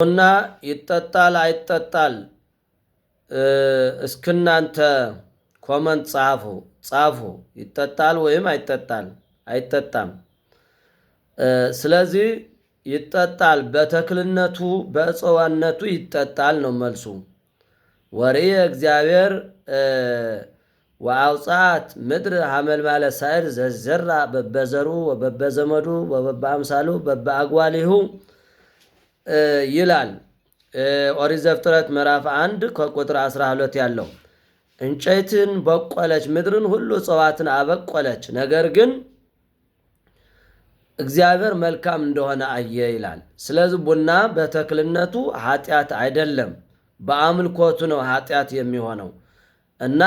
ቡና ይጠጣል አይጠጣል? እስክናንተ comment ጻፉ ጻፉ። ይጠጣል ወይም አይጠጣል አይጠጣም። ስለዚህ ይጠጣል፣ በተክልነቱ በእጽዋነቱ ይጠጣል ነው መልሱ። ወርእየ እግዚአብሔር ወአውፅአት ምድር ሐመልማለ ሳዕር ዘዘራ በበዘሩ ወበበዘመዱ ወበበአምሳሉ በበአግዋሊሁ ይላል ኦሪት ዘፍጥረት ምዕራፍ 1 ከቁጥር 12 ያለው። እንጨትን በቆለች፣ ምድርን ሁሉ እጽዋትን አበቆለች። ነገር ግን እግዚአብሔር መልካም እንደሆነ አየ ይላል። ስለዚህ ቡና በተክልነቱ ኃጢአት አይደለም፣ በአምልኮቱ ነው ኃጢአት የሚሆነው። እና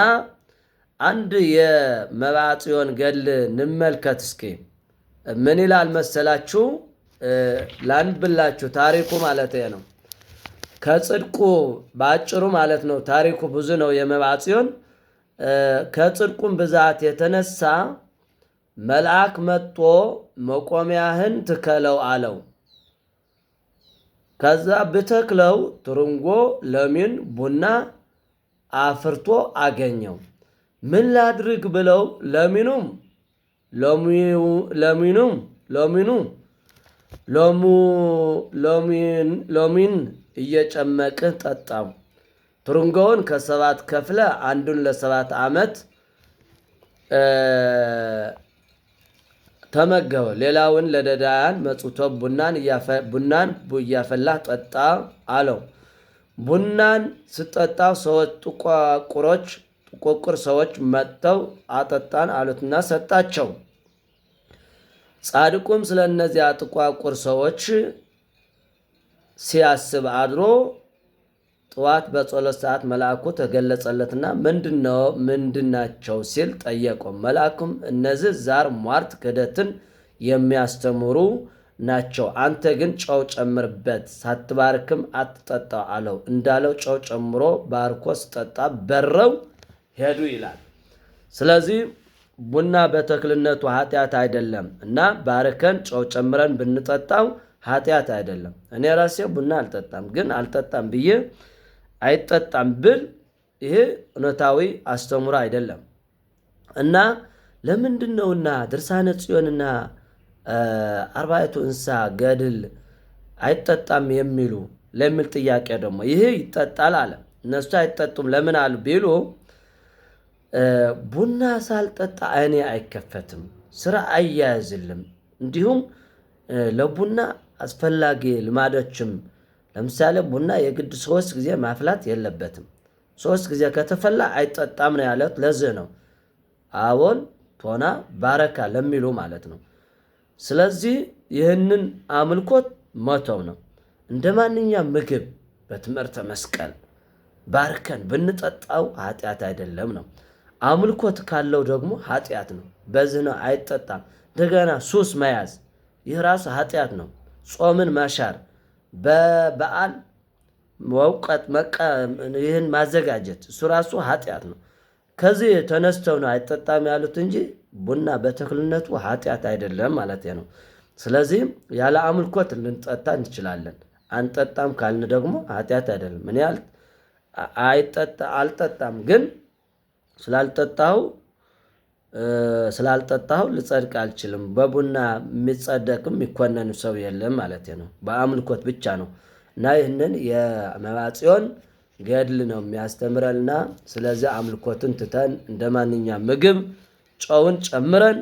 አንድ የመብዓ ጽዮን ገድል እንመልከት እስኪ። ምን ይላል መሰላችሁ? ላንብላችሁ፣ ታሪኩ ማለት ነው። ከጽድቁ በአጭሩ ማለት ነው። ታሪኩ ብዙ ነው። የመብዓ ጽዮን ከጽድቁም ብዛት የተነሳ መልአክ መጥቶ መቆሚያህን ትከለው አለው። ከዛ ብተክለው ትርንጎ፣ ለሚን፣ ቡና አፍርቶ አገኘው። ምን ላድርግ ብለው ለሚኑም ለሚኑም ሎሚኑ ሎሙ ሎሚን እየጨመቅህ ጠጣው። ትርንጎውን ከሰባት ከፍለ አንዱን ለ7 ዓመት ተመገበ። ሌላውን ለነዳያን መጽውቶ ቡናን እያፈላህ ጠጣ አለው። ቡናን ስጠጣው ሰዎች ጥቋቁሮች ጥቁቁር ሰዎች መጥተው አጠጣን አሉትና ሰጣቸው። ጻድቁም ስለ እነዚያ ጥቋቁር ሰዎች ሲያስብ አድሮ ጠዋት በጸሎት ሰዓት መልአኩ ተገለጸለትና ምንድነው ምንድናቸው ሲል ጠየቀው። መልአኩም እነዚህ ዛር፣ ሟርት፣ ክህደትን የሚያስተምሩ ናቸው። አንተ ግን ጨው ጨምርበት፣ ሳትባርክም አትጠጣ አለው። እንዳለው ጨው ጨምሮ ባርኮ ስጠጣ በረው ሄዱ ይላል። ስለዚህ ቡና በተክልነቱ ኃጢአት አይደለም እና ባርከን ጨው ጨምረን ብንጠጣው ኃጢአት አይደለም። እኔ ራሴ ቡና አልጠጣም፣ ግን አልጠጣም ብዬ አይጠጣም ብል ይሄ እውነታዊ አስተምሮ አይደለም። እና ለምንድን ነውና ድርሳነ ጽዮንና አርባዕቱ እንስሳ ገድል አይጠጣም የሚሉ ለሚል ጥያቄ ደግሞ ይህ ይጠጣል አለ። እነሱ አይጠጡም ለምን አሉ ቢሉ ቡና ሳልጠጣ እኔ አይከፈትም፣ ስራ አያያዝልም። እንዲሁም ለቡና አስፈላጊ ልማዶችም ለምሳሌ ቡና የግድ 3 ጊዜ ማፍላት የለበትም። 3 ጊዜ ከተፈላ አይጠጣም ነው ያለት። ለዚህ ነው አቦል፣ ቶና፣ ባረካ ለሚሉ ማለት ነው። ስለዚህ ይህንን አምልኮት መተው ነው። እንደ ማንኛውም ምግብ በትምህርተ መስቀል ባርከን ብንጠጣው ኃጢአት አይደለም ነው። አምልኮት ካለው ደግሞ ኃጢአት ነው። በዚህ ነው አይጠጣም። እንደገና ሱስ መያዝ ይህ ራሱ ኃጢአት ነው። ጾምን መሻር፣ በበዓል መውቀት፣ ይህን ማዘጋጀት እሱ ራሱ ኃጢአት ነው። ከዚህ ተነስተው ነው አይጠጣም ያሉት እንጂ ቡና በተክልነቱ ኃጢአት አይደለም ማለት ነው። ስለዚህ ያለ አምልኮት ልንጠጣ እንችላለን። አንጠጣም ካልን ደግሞ ኃጢአት አይደለም። እኔ አልጠጣም፣ ግን ስላልጠጣሁ ልጸድቅ አልችልም። በቡና የሚጸደቅም የሚኮነን ሰው የለም ማለት ነው። በአምልኮት ብቻ ነው። እና ይህንን የመብዓ ጽዮን ገድል ነው የሚያስተምረንና ስለዚህ አምልኮትን ትተን እንደ ማንኛውም ምግብ ጨውን ጨምረን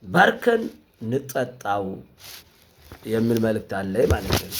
ባርከን እንጠጣው የሚል መልእክት አለ ማለት ነው።